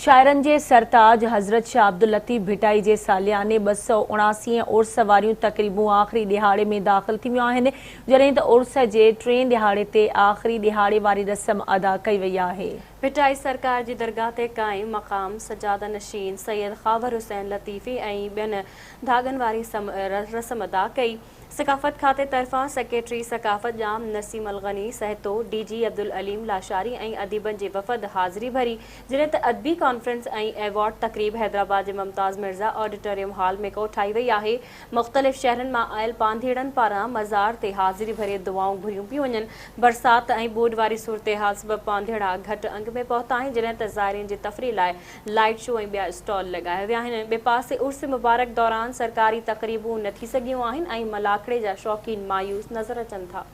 شاعرن جي سرتاج حضرت شاهه عبداللطيف ڀٽائي جي سالياني 279 هين عرس واريون تقريبون آخري ڏهاڙي ۾ داخل ٿي ويون آهن، جڏهن ته عرس جي ٽئين ڏهاڙي تي آخري ڏهاڙي واري رسم ادا ڪئي وئي آهي. ڀٽائي سرڪار جي درگاهه تي قائم مقام سجاده نشين سيد خاور حسين لطيفي ۽ ٻين ڌاڳن واري رسم ادا ڪئي. ثقافت کاتي طرفان سيڪريٽري ثقافت ڄام نسيم الغني سهتو، ڊي جي عبدالعليم لاشاري ۽ اديبن جي وفد حاضري ڀري، جڏهن ته ادبي ڪانفرنس ۽ ايوارڊ تقريب حيدرآباد جي ممتاز مرزا آڊيٽوريم هال ۾ ڪوٺائي وئي آهي. مختلف شهرن مان آيل پانڌيئڙن پاران مزار تي حاضري ڀري دعائون گهريون پيون وڃن. برسات ۽ ٻوڏ واري صورتحال سبب پانڌيئڙا گهٽ انگ ۾ پهتا آهن، جڏهن ته زائرين جي تفريح لاء لائيٽ شو ۽ ٻيا اسٽال لڳايا ويا آهن. ٻئي پاسي عرس مبارڪ دوران سرڪاري تقريبون نه ٿي سگهيون آهن ۽ ملاکڙي جا شوقين مايوس نظر اچن ٿا.